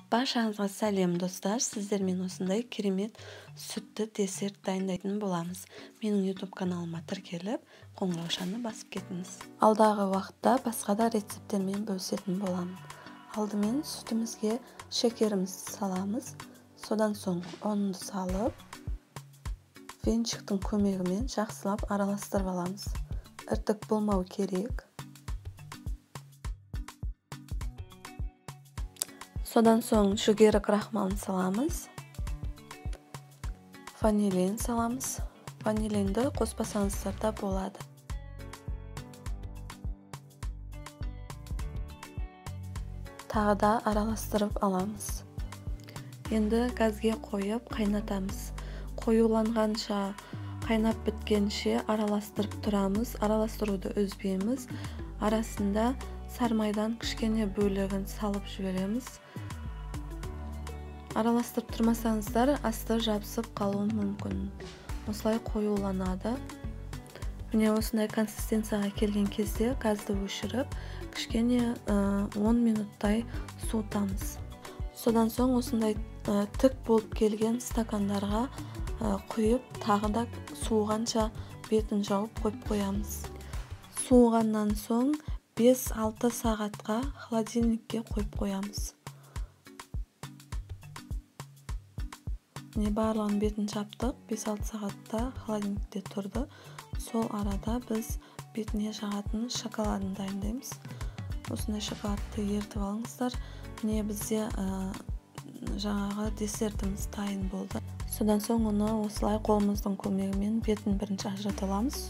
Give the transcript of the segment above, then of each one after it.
Баршаңызға сәлем, достар! Сіздермен осындай керемет сүтті десерт дайындайтын боламыз. Менің YouTube каналыма тіркеліп, қоңыраушаны басып кетіңіз. Алдағы уақытта басқа да рецепттермен бөлісетін боламын. Алдымен сүтімізге шекерімізді саламыз. Содан соң ұнды салып, венчиктің көмегімен жақсылап араластырып аламыз. Іртік болмау керек. Содан соң жүгері крахмалын саламыз, ванилин саламыз. Ванилинді қоспасаңыздар да болады. Тағы да араластырып аламыз. Енді газге қойып қайнатамыз. Қоюланғанша, қайнап біткенше араластырып тұрамыз. Араластыруды үзбейміз. Арасында сармайдан кішкене бөлігін салып жібереміз. Араластырып тұрмасаңыздар, асты жабысып қалуы мүмкін. Осылай қоюланады. Міне, осындай консистенцияға келген кезде газды өшіріп, кішкене 10 минуттай суытамыз. Содан соң осындай тік болып келген стакандарға құйып, тағы да суығанша бетін жауып қойып қоямыз. Суығаннан соң 5-6 сағатқа холодильникке қойып қоямыз. Міне, барлығын бетін жаптық, 5-6 сағатта холодильникте тұрды. Сол арада біз бетіне жағатын шоколадын дайындаймыз. Осындай шоколадты ерітіп алыңыздар. Міне, бізде жаңағы десертіміз дайын болды. Содан соң оны осылай қолымыздың көмегімен бетін бірінші ажырата аламыз.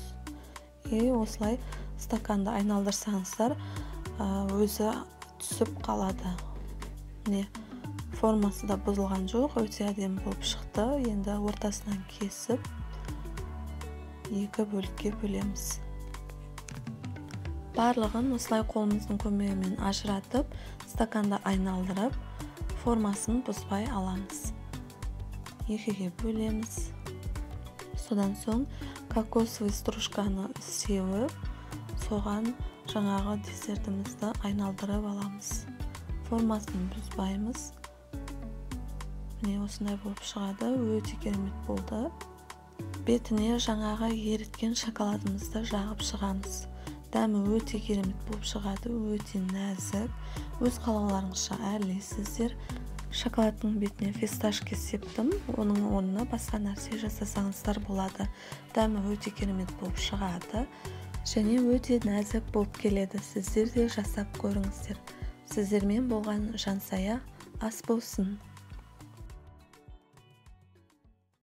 И осылай стаканды айналдырсаңыздар, өзі түсіп қалады. Міне, формасы да бұзылған жоқ, өте әдемі болып шықты. Енді ортасынан кесіп, екі бөлікке бөлеміз. Барлығын осылай қолымыздың көмегімен ажыратып, стаканды айналдырып, формасын бұзбай аламыз. Екіге бөлеміз. Содан соң кокосовый стружканы сеуіп, соған жаңағы десертімізді айналдырып аламыз. Формасын бұзбаймыз. Міне, осындай болып шығады, өте керемет болды. Бетіне жаңағы еріткен шоколадымызды жағып шығамыз. Дәмі өте керемет болып шығады, өте нәзік. Өз қалауларыңызша әрлейсіздер. Шоколадтың бетіне фисташки септім, оның орнына басқа нәрсе жасасаңыздар болады. Дәмі өте керемет болып шығады және өте нәзік болып келеді. Сіздер де жасап көріңіздер. Сіздермен болған Жансая, ас болсын.